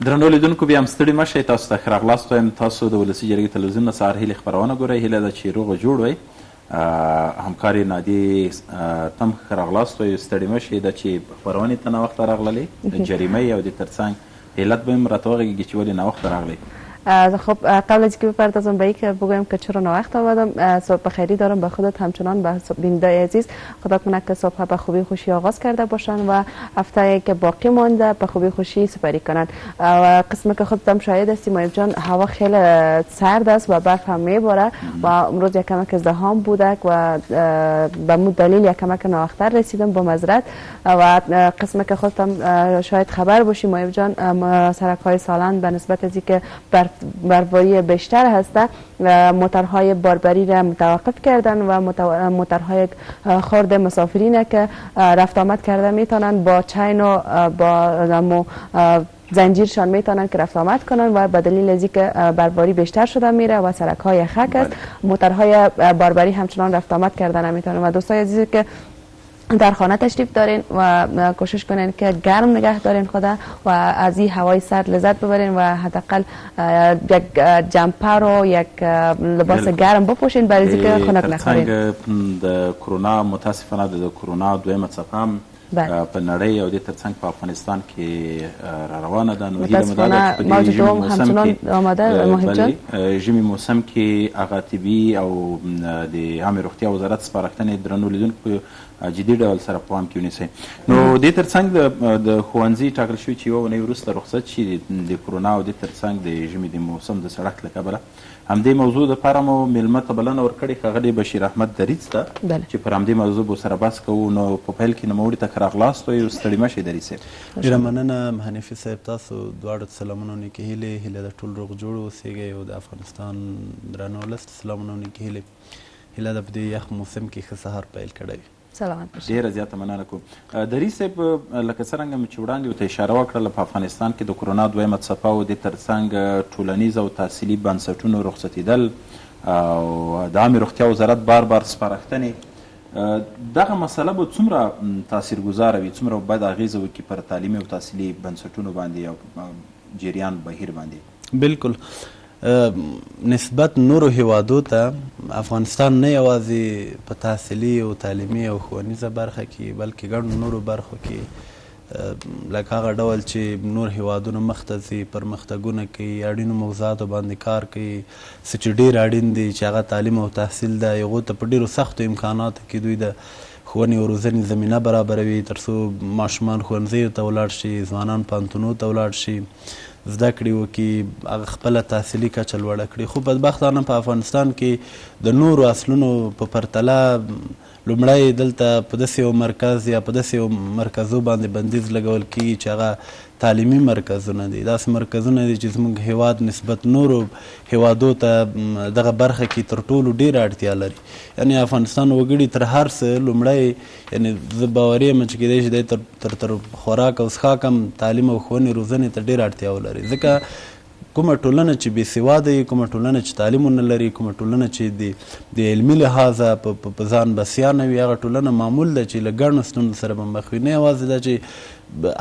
درنو لیدونکو بیا هم ستړي مه شئ، تاسو ته ښه راغلاست وایم. تاسو د ولسي جرګې تلویزیون نه سهار هیلې خپرونه ګورئ. هیله ده چې روغ جوړ وئ. همکار یې نادي تم ښه راغلاست وایو، ستړي مه شئ. دا چې خپرونې ته ناوخته راغللې جریمه یې او د ترڅنګ علت به هم راته وغږېږي چې ولې ناوخته راغلې. خب قبل از اینکه بپردازم به اینکه بگویم که چرا ناوخت آمدم، صبح بخیری دارم به خودت همچنان به بینندای عزیز. خدا کنه که صبح به خوبی خوشی آغاز کرده باشن و هفته که باقی مانده به خوبی خوشی سپری کنن. و قسم که خودت هم شاهد هستی مایب جان، هوا خیلی سرد است و برف هم میباره و امروز یک کمک ازدحام بوده و به مو دلیل یک کمک ناوختر رسیدم با معذرت. و قسم که خودت هم شاید خبر باشی مایب جان، سرک های سالند به نسبت از اینکه برفباری بیشتر هسته، موترهای باربری را متوقف کردن و موترهای خرد مسافرین که رفت آمد کرده میتونن با چین و با زنجیرشان میتونن که رفت آمد کنن و به دلیل از اینکه برفباری بیشتر شده میره و سرک های خک است، موترهای باربری همچنان رفت آمد کردن نمیتونن. و دوستای عزیزی که در خانه تشریف دارین و کوشش کنین که گرم نگه دارین خدا و از این هوای سرد لذت ببرین و حداقل یک جمپر و یک لباس گرم بپوشین برای اینکه خنک نخورین. ترڅنګ د کرونا متاسفانه د کرونا دویمه څپه هم په نړۍ او د ترڅنګ په افغانستان کې را روانه ده. نو هیله مو دا ده چې په دې ژمي موسم کې ژمي موسم کې هغه طبي او د عامې روغتیا وزارت سپارښتنې درنو لیدونکو جدي ډول سره په پام کې ونیسئ. نو دې ترڅنګ د ښوونځي ټاکل شوي چې یوه اونۍ وروسته رخصت شي د کرونا او دې ترڅنګ د ژمي د موسم د سړښت له کبله. همدې موضوع دپاره مو میلمه ته بلنه ورکړې ښاغلي بشیر احمد دریځ ته چې پر همدې موضوع به سره بحث کوو. نو په پیل کې نوموړي ته ښه راغلاست وایو. ستړي مه شئ دریځ صاحب. ډېره مننه حنیفي صاحب، تاسو دواړو ته سلامونه او نیکې هیلې. هیله ده ټول روغ جوړ اوسېږئ او د افغانستان درانه ولس ته سلامونه او نیکې هیلې. هیله ده په دې یخ موسم کې ښه سهار پیل کړی وي. سلامت باشید. ډیره زیاته مننه کوم. دریځ صاحب، لکه څرنګه مې چې وړاندې ورته اشاره وکړله، په افغانستان کې د کرونا دویمه څپه او دې ترڅنګ ټولنیز او تحصیلي بنسټونو رخصتېدل او د عامې روغتیا وزارت بار بار سپارښتنې، دغه مسله به څومره تاثیرګذاره وي، څومره بد اغېزه وکړي پر تعلیمي او تحصیلي بنسټونو باندې او جریان بهیر باندې؟ بالکل، نسبت نورو هیوادو ته افغانستان نه یوازې په تحصیلي او تعلیمي او ښوونیزه برخه کې بلکې ګڼو نورو برخو کې لکه هغه ډول چې نور هیوادونه مخته ځي، پرمختګونه کوي، اړینو موضوعاتو باندې کار کوي، څه چې ډېر اړین دي چې هغه تعلیم او تحصیل ده، هغو ته په ډېرو سختو امکاناتو کې دوی د ښوونې او روزنې زمینه برابروي ترڅو ماشومان ښوونځیو ته ولاړ شي، ځوانان پوهنتونو ته ولاړ شي، زده کړې وکړي، هغه خپله تحصیلي کچه لوړه کړي. خو بدبختانه په افغانستان کې د نورو اصلونو په پرتله لومړی دلته په داسې یو مرکز یا په داسې یو مرکزو باندې بندیز لګول کیږي چې هغه تعلیمي مرکزونه دي، داسې مرکزونه دي چې زموږ هیواد نسبت نورو هیوادو ته دغه برخه کې تر ټولو ډیره اړتیا لري. یعنی افغانستان وګړي تر هر څه لومړی، یعنی زه باوري یم چې کېدای شي دی تر تر تر خوراک او څښاک هم تعلیم او ښوونې روزنې ته ډېره اړتیا ولري، ځکه کومه ټولنه چې بې سواده وي، کومه ټولنه چې تعلیم ونه لري، کومه ټولنه چې د علمي لحاظه په ځان بسیا نه وي، هغه ټولنه معمول ده چې له ګڼو ستونزو سره به مخ وي. نه یوازې دا چې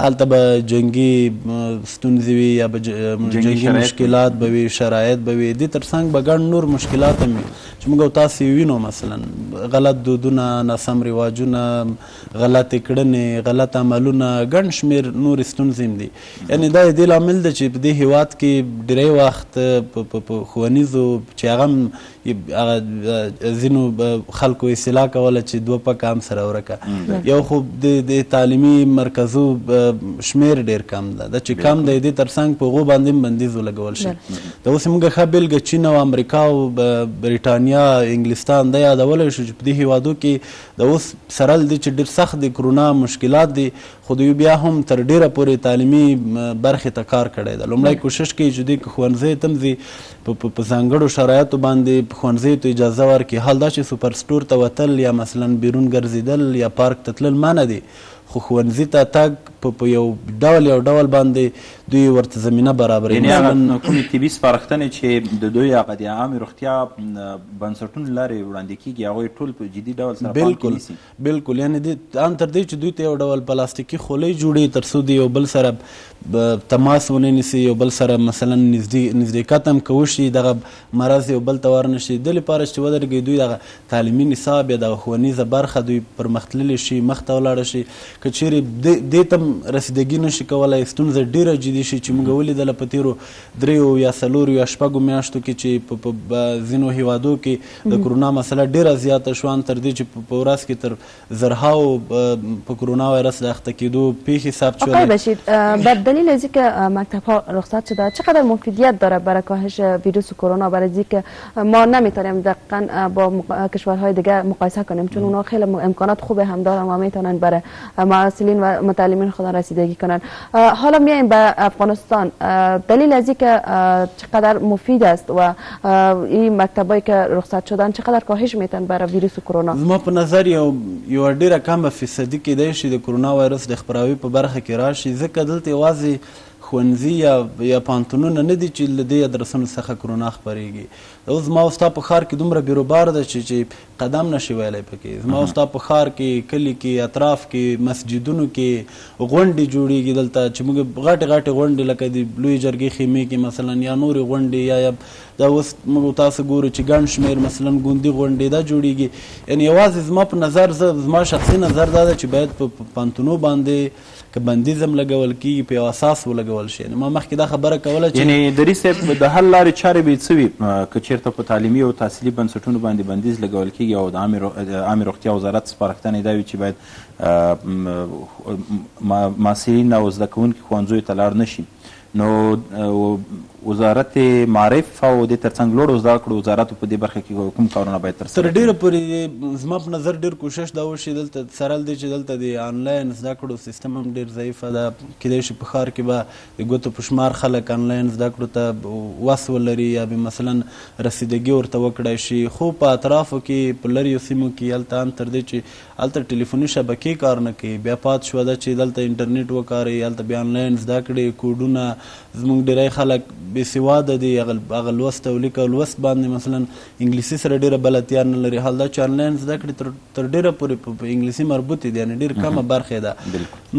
هلته به جنګي ستونزې وي یا به جنګي مشکلات به وي، شرایط به وي، دې ترڅنګ به ګڼ نور مشکلات هم وي چې موږ او تاسو یې وینو. مثلا غلط دودونه، ناسم رواجونه، غلطې کړنې، غلط عملونه، ګڼ شمېر نورې ستونزې هم دي. یعنی دا د دې لامل ده چې په دې هیواد کې ډېری وخت په ښوونیزو چې هغه هم هغه ځینو خلکو اصطلاح کوله چې دوه پکه هم سره ورکه، یو خو د تعلیمي مرکزو شمېر ډېر کم ده، دا چې کم دی دې ترڅنګ په هغو باندې هم بندیز ولګول شي. د اوس موږ ښه بېلګه چین او امریکا او بریټانیا، انګلستان دا یادولی شو چې په دې هیوادو کې د اوس سره له دې چې ډېر سخت د کرونا مشکلات دي، خو دوی بیا هم تر ډېره پورې تعلیمي برخې ته کار کړی ده. لومړی کوشش کوي چې دوی که ښوونځیو ته هم ځي په ځانګړو شرایطو باندې ښوونځیو ته اجازه ورکړي. حال دا چې سوپر سټور ته وتل یا مثلا بیرون ګرځېدل یا پارک ته تلل منع دي، خو ښوونځي ته تګ په یو ډول یو ډول باندې دوی ورته زمینه برابروي. یعنې هغه کومې طبي سپارښتنې چې د دوی هغه د عامې روغتیا بنسټونو لارې وړاندې کېږي، هغوی ټول په جدي ډول سره پام کې نیسي. بالکل، یعنې ان تر دې چې دوی ته یو ډول پلاستیکي خولۍ جوړي تر څو دوی یو بل سره تماس ونه نیسي، یو بل سره مثلا نږدېکت هم که وشي دغه مرض یو بل ته ورنه شي. دې لپاره چې ودرېږي دوی دغه تعلیمي نصاب یا دغه ښوونیزه برخه دوی پرمختللې شي، مخته ولاړه شي. که چیرې دې ته هم رسیدګي نه شي کولی، ستونزه ډېره جدي شي چې موږ ولیدله په تېرو 3 یا 4 یا 6 میاشتو کې چې په ځینو هیوادو کې د کرونا مسله ډېره زیاته شوه، ان تر دې چې په ورځ کې تر زرهاو په کرونا وایرس د اخته کېدو پېښې ثبت شولې. آقای بشیر، بر دلیل از اینکه مکتب‌ها رخصت شده چقدر مفیدیت داره برای کاهش ویروس کرونا، برای اینکه ما نمیتونیم دقیقاً با کشورهای دیگه مقایسه کنیم، چون اونا خیلی امکانات خوب هم دارن و میتونن برای محصلین و متعلمین خود رسیدگی کنن. حالا میایم به افغانستان، دلیل از اینکه چقدر مفید است و این مکتبایی که رخصت شدن چقدر کاهش میتن برای ویروس کرونا؟ زما په نظر یو ډیره کمه فیصدي کیدای شي د کرونا وایرس د خپراوي په برخه کې راشي، ځکه دلته یوازې ښوونځي یا پوهنتونونه نه دي چې له دې ادرسونو څخه کرونا خپرېږي. اوس زما او ستا په ښار کې دومره بیروبار ده چې قدم نشي ویلی پکې. زما او ستا په ښار کې، کلي کې، اطراف کې، مسجدونو کې غونډې جوړېږي دلته چې موږ غټې غټې غونډې لکه د لویې جرګې خیمې کې مثلا یا نورې غونډې یا دا اوس موږ تاسو ګورو چې ګڼ شمېر مثلا ګوندي غونډې دا جوړېږي. یعنې یوازې زما په نظر، زما شخصي نظر دا ده چې باید په پوهنتونو باندې که بندیز هم لګول کېږي په یو اساس ولګول شي. یعنې ما مخکې دا خبره کوله چې یعنې دري صاحب د حل لارې چارې به یې څه وي که چېرته په تعلیمي او تحصیلي بنسټونو باندې بندیز لګول کېږي او د عامې روغتیا وزارت سپارښتنې دا وي چې باید محصلین او زده کوونکي ښوونځیو ته لاړ نه شي، نو وزارت معارف او دې ترڅنګ لوړو زده کړو وزارت په دې برخه کې کوم کارونه باید ترسره تر ډېره پورې زما په نظر ډېر کوشش دا وشي دلته سره له دې چې دلته د آنلاین زده کړو سیستم هم ډېر ضعیفه ده، کیدای شي په ښار کې به د ګوتو په شمار خلک آنلاین زده کړو ته وس ولري یا به مثلا رسیدګي ورته وکړای شي، خو په اطرافو کې په لریو سیمو کې هلته ان تر دې چې هلته ټلیفوني شبکې کار نه کوي، بیا پات شوه ده چې دلته انټرنیټ وکاروي، هلته بیا آنلاین زده کړې کوډونه. زموږ ډېری خلک بې سواده دي، هغه لوست او لیک او لوست باندې مثلا انګلیسي سره ډېره بلدتیا نه لري، حال دا چې آنلاین زده کړې تر ډېره پورې په انګلیسي مربوطې دي، یعنې ډېر کمه برخه ده.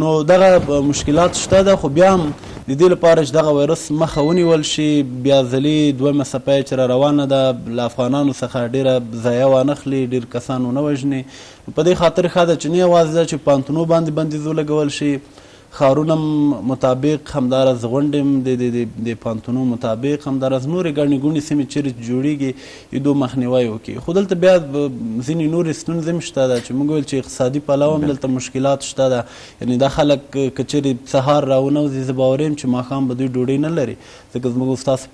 نو دغه مشکلات شته ده، خو بیا هم د دې لپاره چې دغه وایرس مخه ونیول شي، بیا ځلې دویمه څپه چې را روانه ده له افغانانو څخه ډېره ضایع وانخلي، ډېر کسان ونه وژني، په دې خاطر ښه ده چې نه یوازې دا چې پوهنتونو باندې بندیز ولګول شي، ښارونه هم مطابق، همداراز غونډې هم د پوهنتونو مطابق، همداراز نورې ګڼې ګوڼې سیمې چېرې چې جوړېږي د دوی مخنیوی وکړي. خو دلته بیا ځینې نورې ستونزې هم شته ده چې موږ ویل چې اقتصادي پلو هم دلته مشکلات شته ده، یعنې دا خلک که چېرې سهار راونه وځي زه باور یم چې ماښام به دوی ډوډۍ نه لري، ځکه زموږ ستاسو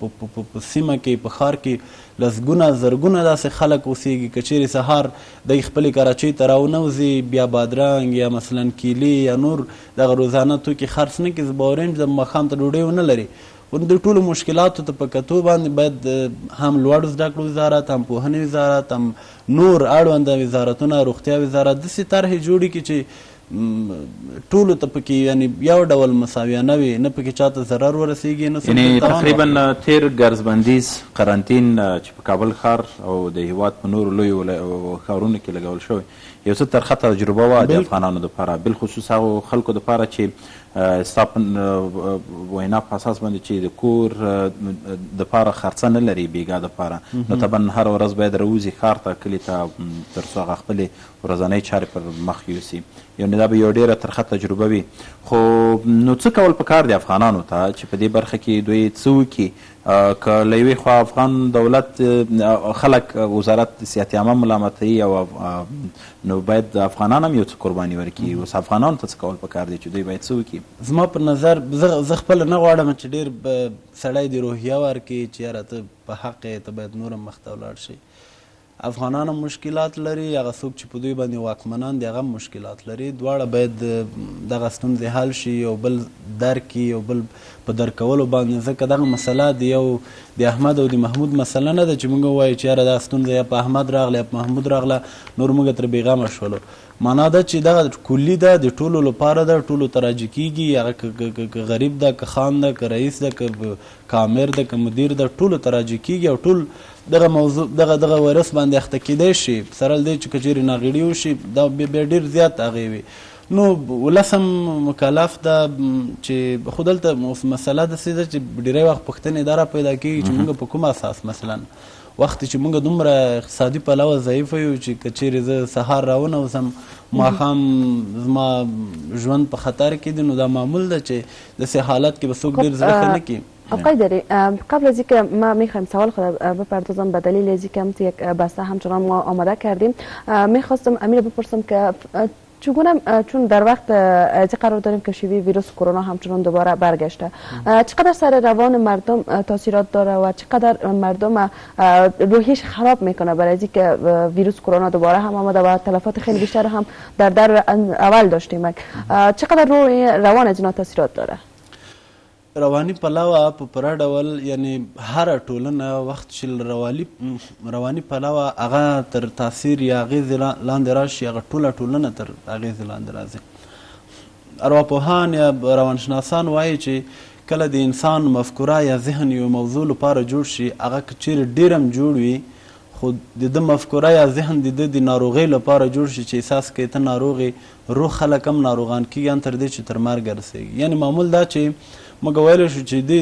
په سیمه کې په ښار کې لسګونه زرګونه داسې خلک اوسېږي، که چېرې سهار دی خپلې کراچۍ ته راونه وځي بیا بادرنګ یا مثلا کیلې یا نور دغه روزانه توکي خرڅ نه کړي، زه باور یم چې د ماښام ته ډوډۍ ونه لري. خو دې ټولو مشکلاتو ته په کتو باندې باید هم لوړو زده کړو وزارت، هم پوهنې وزارت، هم نور اړونده وزارتونه، روغتیا وزارت داسې طرحې جوړې کړي چې ټولو ته پکې یعنې یو ډول مساویانه وي، نه پکې چاته ضرر ورسېږي نه څوک یعنې تاوان تقریبا ورکړي. تېر ګرځبندیز قرنطین چې په کابل ښار او د هیواد په نورو لویو ښارونو کې لګول شوی یو څه ترخه تجربه وه د افغانانو دپاره، بالخصوص هغو خلکو دپاره چې ستا په وینا په اساس باندې چې د کور دپاره خرڅه نه لري بېګا دپاره، نو طبعا هره ورځ باید راوځي ښار ته، کلي ته، تر څو هغه خپلې ورځنۍ چارې پر مخ یوسي. یعنې دا به یو ډېره ترخه تجربه وي. خو نو څه کول پکار دي افغانانو ته چې په دې برخه کې دوی څه وکړي؟ که له یوې خوا افغان دولت خلک وزارت صحت عامه ملامتوي او نو باید افغانان هم یو څه قرباني ورکړي. اوس افغانانو ته څه کول پکار دي چې دوی باید څه وکړي؟ زما په نظر زه خپله نه غواړم چې ډېر سړی د روحیه ورکړي چې یاره ته په حق یې، ته باید نور هم مخته ولاړ شي. افغانان هم مشکلات لري، هغه څوک چې په دوی باندې واکمنان دي هغه هم مشکلات لري. دواړه باید دغه ستونزې حل شي، یو بل درک کړي، یو بل په درک کولو باندې، ځکه دغه مسله د یو د احمد او د محمود مسله نه ده چې موږ ووایو چې یاره دا ستونزه یا په احمد راغله یا په محمود راغله نور موږ ترې بېغمه شولو. معنا دا چې دغه کلي ده، د ټولو لپاره ده، ټولو ته راجع کېږي، هغه که غریب ده، که خان ده، که رئیس ده، که آمر ده، که مدیر ده، ټولو ته راجع کېږي او ټول دغه موضوع دغه وایرس باندې اخته کېدای شي. سره له دې چې که چېرې ناغېړي وشي دا بیا ډېر زیات هغې وي. نو ولس هم مکلف ده چې خو دلته اوس مسله داسې ده چې ډېری وخت پوښتنې دا را پیدا کېږي چې موږ په کوم اساس، مثلا وخت چې موږ دومره اقتصادي پلوه ضعیف یو چې که چېرې زه سهار راونوځم ماښام زما ژوند په خطر کې دی، نو دا معمول ده چې داسې حالت کې به څوک ډېر زړه ښه نه کړي. آقای داری، قبل از اینکه ما میخوایم سوال خود بپردازم، به دلیل از اینکه یک بسته همچنان ما آماده کردیم، میخواستم امیر بپرسم که چگونه، چون در وقت از قرار داریم که شیوع ویروس کرونا همچنان دوباره برگشته، چقدر سر روان مردم تاثیرات داره و چقدر مردم روحیش خراب میکنه برای از اینکه ویروس کرونا دوباره هم آمده و تلفات خیلی بیشتر هم در اول داشتیم، چقدر روی روان از اینا تاثیرات داره؟ رواني پلوه په پوره ډول، یعنی هره ټولنه وخت چې رواني پلوه هغه تر تاثیر یا اغېزې لاندې راشي، هغه ټوله ټولنه تر اغېزې لاندې راځي. ارواپوهان یا روانشناسان وایي چې کله د انسان مفکوره یا ذهن یو موضوع لپاره جوړ شي، هغه که چیرې ډېر هم جوړ وي، خو د ده مفکوره یا ذهن د ده د ناروغۍ لپاره جوړ شي چې احساس کوي ته ناروغ یې، روغ خلک هم ناروغان کېږي ان تر دې چې تر مرګه رسېږي. یعنې معمول دا چې موږ ویلی شو چې د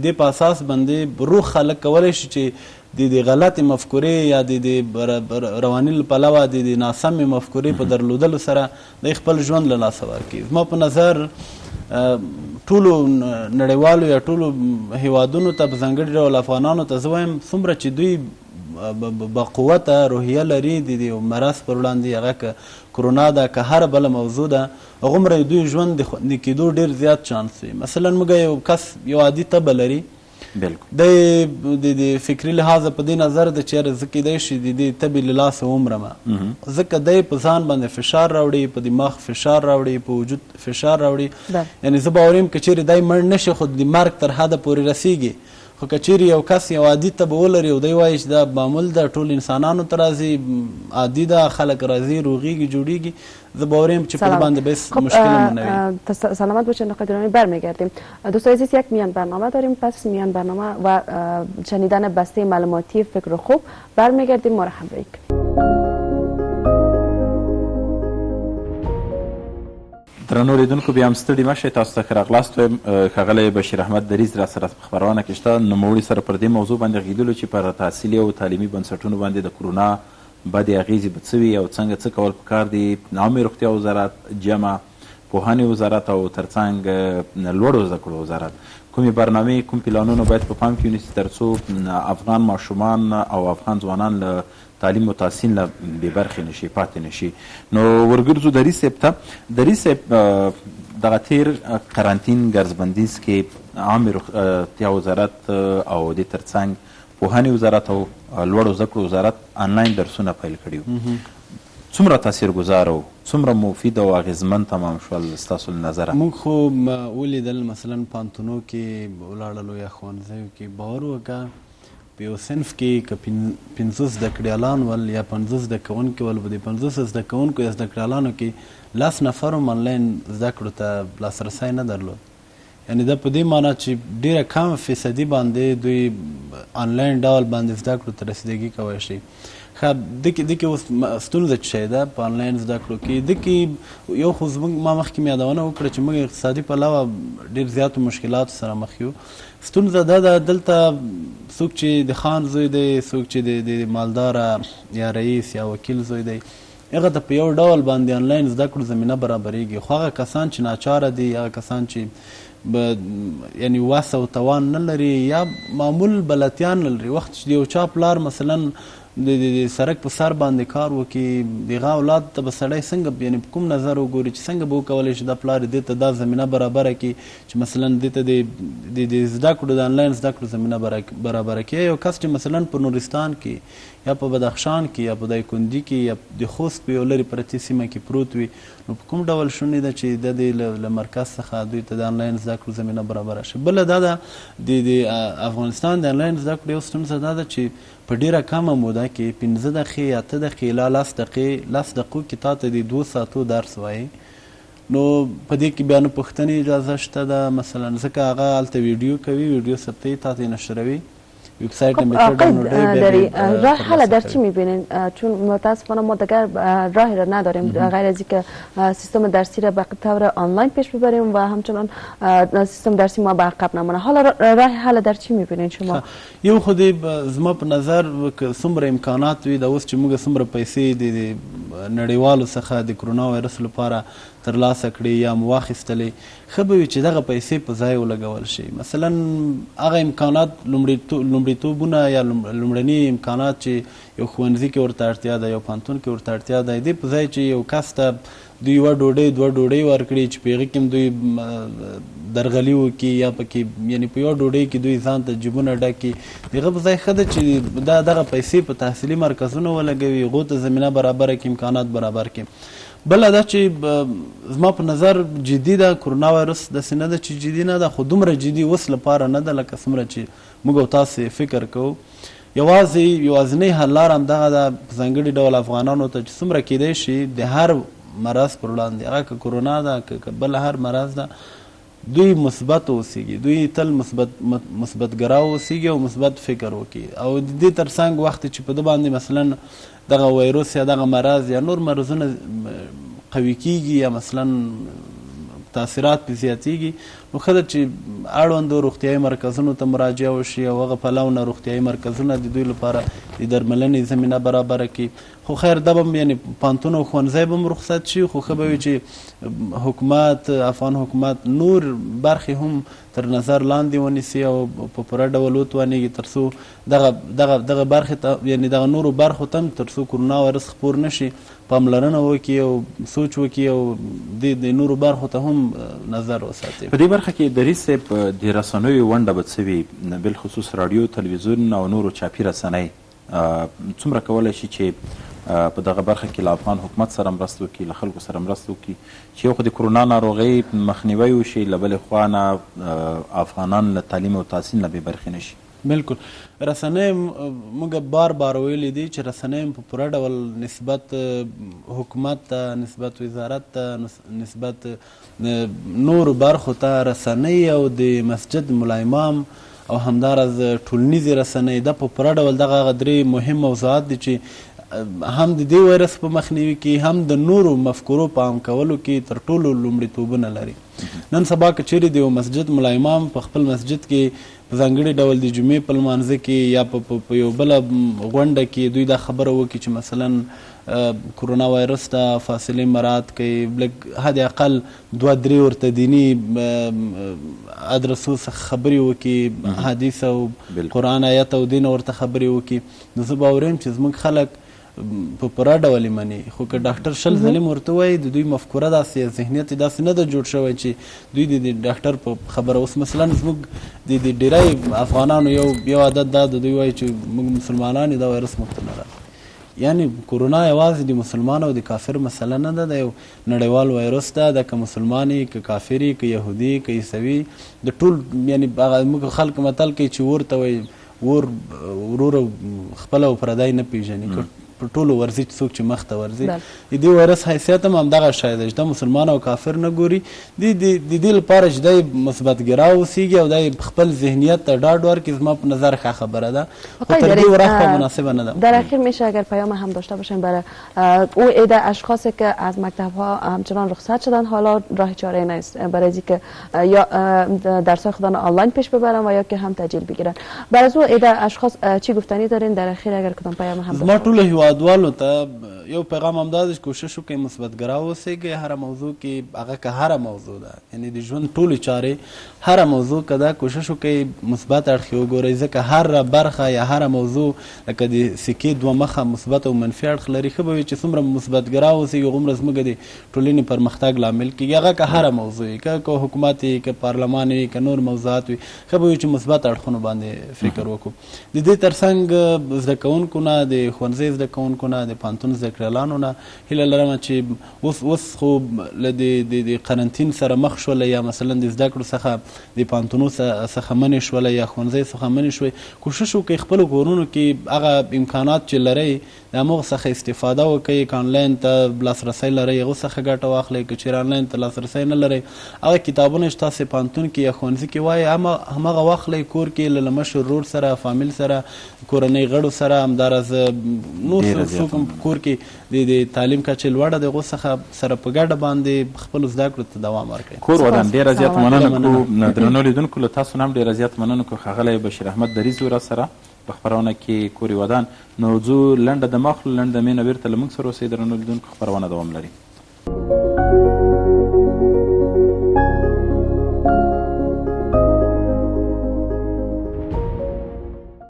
دې په اساس باندې روغ خلک کولی شي چې د دې غلطې مفکورې یا د دې رواني له پلوه د دې ناسمې مفکورې په درلودلو سره دی خپل ژوند له لاسه ورکړي. زما په نظر ټولو نړیوالو یا ټولو هیوادونو ته په ځانګړي ډول افغانانو ته زه وایم څومره چې دوی باقوته روحیه لري د دې مرض پر وړاندې، هغه که کرونا ده که هره بله موضوع ده، هغومره دوی ژوند د خوندي کېدو ډېر زیات چانس وي. مثلا موږ یو کس یو عادي تبه لري، دی د فکري لحاظه په دې نظر ده چې یاره زه کېدای شي د دې تبې له لاسه ومرمه، ځکه دی په ځان باندې فشار راوړي، په دماغ فشار راوړي، په وجود فشار راوړي. یعنې زه باور یم که چېرې دی مړ نه شي خو د مرګ تر حده پورې رسېږي. خو که چېرې یو کس یو عادي تبه ولري او دی وایي چې دا معمول ده، ټول انسانانو ته راځي، عادي ده، خلک راځي، روغېږي، جوړېږي، زه باور یم چې په دې باندې به هېڅ مشکل هم نه وي. سلامت باشین آقای درانی. برمیگردیم دوستان عزیز، یک میان برنامه داریم، پس میان برنامه و شنیدن بسته معلوماتی فکر خوب برمیگردیم، ما را همراهی کنید. درنو لیدونکو بیا هم ستړي مه شئ، تاسو ته ښه راغلاست وایم. ښاغلی بشیر احمد دریځ را سره په خپرونه کې شته. نوموړي سره پر دې موضوع باندې غږېدلو چې پر تحصیلي او تعلیمي بنسټونو باندې د کرونا بدې اغېزې به څه وي او څنګه څه کول پکار دي. عامې روغتیا وزارت، جمع پوهنې وزارت او ترڅنګ لوړو زده کړو وزارت کومې برنامې، کوم پلانونه باید په پام کې ونیسي ترڅو افغان ماشومان او افغان ځوانان له تعلیم و تحصیل نه بې برخې نه شي، پاتې نه شي. نو ورګرځو دریځ صاحب ته. دریځ صاحب، دغه تیر قرنطین ګرځبندیز کې عامې روغتیا وزارت او دې ترڅنګ پوهنې وزارت او لوړو زده کړو وزارت آنلاین درسونه پیل کړي وو. څومره تاثیرګذار و، څومره مفید او اغېزمن تمام شول ستاسو له نظره؟ موږ خو ولیدل مثلا پوهنتونو کې ولاړلو یا ښوونځیو کې، باور وکړه په یو صنف کې که 50 زده کړیالان ول یا 50 زده کوونکي ول، په دې 50 زده کوونکو یا زده کړیالانو کې 10 نفر هم آنلاین زده کړو ته لاسرسی نه درلود. یعنې دا په دې معنا چې ډېره کم فیصدي باندې دوی آنلاین ډول باندې زده کړو ته رسیدګي کوی شي. ښه، دې کې اوس ستونزه څه شی ده په آنلاین زده کړو کې؟ دې کې یو خو زموږ، ما مخکې مې یادونه وکړه چې موږ اقتصادي پلوه ډېر زیاتو مشکلاتو سره مخ یو. ستونزه دا ده دلته څوک چې د خان زوی دی، څوک چې د مالداره یا رئیس یا وکیل زوی دی، هغه ته په یو ډول باندې آنلاین زده کړو زمینه برابرېږي. خو هغه کسان چې ناچاره دي، هغه کسان چې یعنی وس او توان نه لري یا معمول بلتیان نه لري، وخت چې د یو چا پلار مثلا د سرک په سر باندې کار وکړي، د هغه اولاد ته به سړی څنګه، یعنی په کوم نظر وګوري چې څنګه به وکولی شي دا پلار دې ته دا زمینه برابره کړي چې مثلا دې ته د زده کړو، د آنلاین زده کړو زمینه برابره کړي. یو کس چې مثلا په نورستان کې یا په بدخشان کې یا په دایکندي کې یا د خوست په یو لرې پرتې سیمه کې پروت وي، نو په کوم ډول شونې ده چې د دې له مرکز څخه دوی ته د انلاین زده کړو زمینه برابره شي؟ بله دا ده د افغانستان د انلاین زده کړو یو ستونزه دا ده چې په ډیره کمه موده کې 15 دقیقې، 8 دقیقې الی 10 دقیقې، 10 دقیقو کې تا ته د 2 ساعتو درس وایي. نو په دې کې بیا نو پوښتنې اجازه شته ده مثلا، ځکه هغه هلته ویډیو کوي، ویډیو ثبتوي، تا ته یې نشروي. آقای دری، راه حل در چی میبینین؟ چون متاسفانه ما دیگر راهی را نداریم غیر از اینکه سیستم درسی را به طور آنلاین پیش ببریم و همچنان سیستم درسی ما به عقب نمونه. حالا راه حل در چی میبینین شما؟ یو خو دې زما په نظر که څومره امکانات وي، دا اوس چې موږ څومره پیسې د نړیوالو څخه د کرونا وایرس لپاره ترلاسه کړې یا مو واخیستلې، ښه به وي چې دغه پیسې په ځای ولګول شي. مثلا هغه امکانات، لومړیتوبونه یا لومړني امکانات چې یو ښوونځي کې ورته اړتیا ده، یو پوهنتون کې ورته اړتیا ده، دې په ځای چې یو کس ته دوی یوه ډوډۍ دوه ډوډۍ ورکړي چې په هغه کې هم دوی درغلي وکړي یا پکې یعنې په یوه ډوډۍ کې دوی ځان ته جیبونه ډک کړي، د هغه په ځای ښه ده چې دا دغه پیسې په تحصیلي مرکزونو ولګوي، هغو ته زمینه برابره کړي، امکانات برابر کړي. بله دا چې زما په نظر جدي ده کرونا وایرس، داسې نه ده چې جدي نه ده، خو دومره جدي اوس لپاره نه ده لکه څومره چې موږ او تاسې فکر کوو. یوازې یوازینۍ حل لاره همدغه ده، په ځانګړي ډول افغانانو ته چې څومره کیدای شي د هر مرض پر وړاندې، هغه که کرونا ده که بل هر مرض ده، دوی مثبت اوسیږي، دوی تل مثبتګرا اوسیږي او مثبت فکر وکړي. او د دې ترڅنګ وخت چې په ده باندې مثلا دغه وایروس یا دغه مرض یا نور مرضونه قوي کیږي یا مثلا تاثیرات پرې زیاتیږي، نو ښه ده چې اړوندو روغتیایي مرکزونو ته مراجعه وشي او هغه پلو نه روغتیایي مرکزونه د دوی لپاره د درملنې زمینه برابره کړي. خو خیر دا به هم یعنې پوهنتون او ښوونځی به هم رخصت شي، خو ښه به وي چې حکومت، افغان حکومت نور برخې هم تر نظر لاندې ونیسي او په پوره ډول وتوانیږي ترڅو دغه دغه دغه برخې ته یعنې دغه نورو برخو ته هم ترڅو کرونا وایرس خپور نه شي پاملرنه وکړي او سوچ وکړي او د نورو برخو ته هم نظر وساتي. په دې برخه کې دریځ صاحب د رسنیو ونډه به څه وي، بالخصوص راډیو، تلویزیون او نورو چاپي رسنۍ څومره کولی شي چې په دغه برخه کې له افغان حکومت سره مرسته وکړي، له خلکو سره مرسته وکړي چې یو خو د کرونا ناروغۍ مخنیوی وشي، له بلې خوا نه افغانان له تعلیم او تحصیل نه بې برخې نه شي؟ بالکل، رسنۍ موږ بار بار ویلي دي چې رسنۍ په پوره ډول نسبت حکومت ته، نسبت وزارت ته، نسبت نورو برخو ته رسنۍ او د مسجد ملا امام او همداراز ټولنیزې رسنۍ دا په پوره ډول دغه هغه درې مهم موضوعات دي چې هم د دې وایرس په مخنیوي کې هم د نورو مفکورو په عام کولو کې تر ټولو لومړیتوبونه لري. نن سبا که چیرې د یو مسجد ملا امام په خپل مسجد کې په ځانګړي ډول د جمعې په لمانځه کې یا په یو بله غونډه کې دوی دا خبره وکړي چې مثلا کرونا وایرس ته فاصلې مراعات کوي، لږ حد اقل 2 3 ورته دیني ادرسو څخه خبرې وکړي، حدیث او قرآن آیت او دین ورته خبرې وکړي، نو زه باور یم چې زموږ خلک په پوره ډول یې مني. خو که ډاکټر 20 ځلې ورته ووایي د دوی مفکوره داسې یا ذهنیت یې داسې نه ده جوړ شوی چې دوی د ډاکټر په خبره. اوس مثلا زموږ د ډېری افغانانو یو عادت دا ده، دوی وایي چې موږ مسلمانان یو، دا وایرس موږ ته نه راځي. یعنی کرونا یوازې د مسلمان او د کافر مسله نه ده، دا یو نړیوال وایرس ده، دا که مسلمان یې که کافر یې که یهودي که عیسوي د ټول یعنی هغه موږ خلک متل کوي چې ور ته وایي ور ورور خپل او پردی نه پیژني، که په ټولو ورځي چې څوک چې مخته ورځي. د دې وایرس حیثیت هم همدغه شی دی چې دا مسلمان او کافر نه ګوري. د دې لپاره چې دی مثبتګرا اوسېږي او دی خپل ذهنیت ته ډاډ ورکړي، زما په نظر ښه خبره ده، خو تر دې ورخوا مناسبه نه ده. در اخیر میشه اگر پیام هم داشته باشیم برای او عده اشخاصی که از مکتب ها همچنان رخصت شدن، حالا راه چاره نیست برای اینکه یا درس خود آنلاین پیش ببرن و یا که هم تاجیل بگیرن، برای او عده اشخاص چی گفتنی دارین در اخیر اگر کدام پیام هم؟ زما ټولو هیوادوالو ته یو پیغام همدا دی چې کوشش وکړئ مثبتګرا اوسېږئ هره موضوع کې، هغه که هره موضوع ده، یعنې د ژوند ټولې چارې هره موضوع که ده، کوشش وکړئ مثبت اړخ یې وګورئ، ځکه هره برخه یا هره موضوع لکه د سکې دوه مخه مثبت او منفي اړخ لري. ښه به وي چې څومره مثبتګرا اوسېږي هغومره زموږ د ټولنې پرمختګ لامل کېږي، هغه که هره موضوع وي، که حکومت وي، که پارلمان وي، که نور موضوعات وي، ښه به وي چې مثبت اړخونو باندې فکر وکړو. د دې ترڅنګ زده کوونکو نه، د ښوونځي زده کوونکو نه، د پوهنتون زده کړیالانو نه هیله لرم چې اوس خو له د قرنطین سره مخ شول، یا مثلا د زده کړو څخه د پوهنتونو څخه منې شول یا ښوونځیو څخه منې شوې، کوشش وکړئ خپلو کورونو کې هغه امکانات چې لرئ د همغو څخه استفاده وکړئ. که انلاین ته لاسرسی لرئ هغو څخه ګټه واخلئ، که چېرې انلاین ته لاسرسی نه لرئ هغه کتابونه چې تاسې پوهنتون کې یا ښوونځي کې وایئ هماغه واخلئ، کور کې له مشر ورور سره، فامیل سره، کورنۍ غړو سره، همداراز نور څوک هم په کور کې د تعلیم کچه لوړه د هغو څخه سره په ګډه باندې خپلو زده کړو ته دوام ورکړئ. کور ودان. ډېره زیاته مننه کوو درنو لیدونکو، له تاسو نه هم ډېره زیاته مننه کوو. ښاغلی بشیر احمد دریځ و راسره په خپرونه کې. کور ودان. نو ځو لنډه دمه اخلو، لنډه دمې نه بیرته له موږ سره اوسئ درنو لیدونکو، خپرونه دوام لري.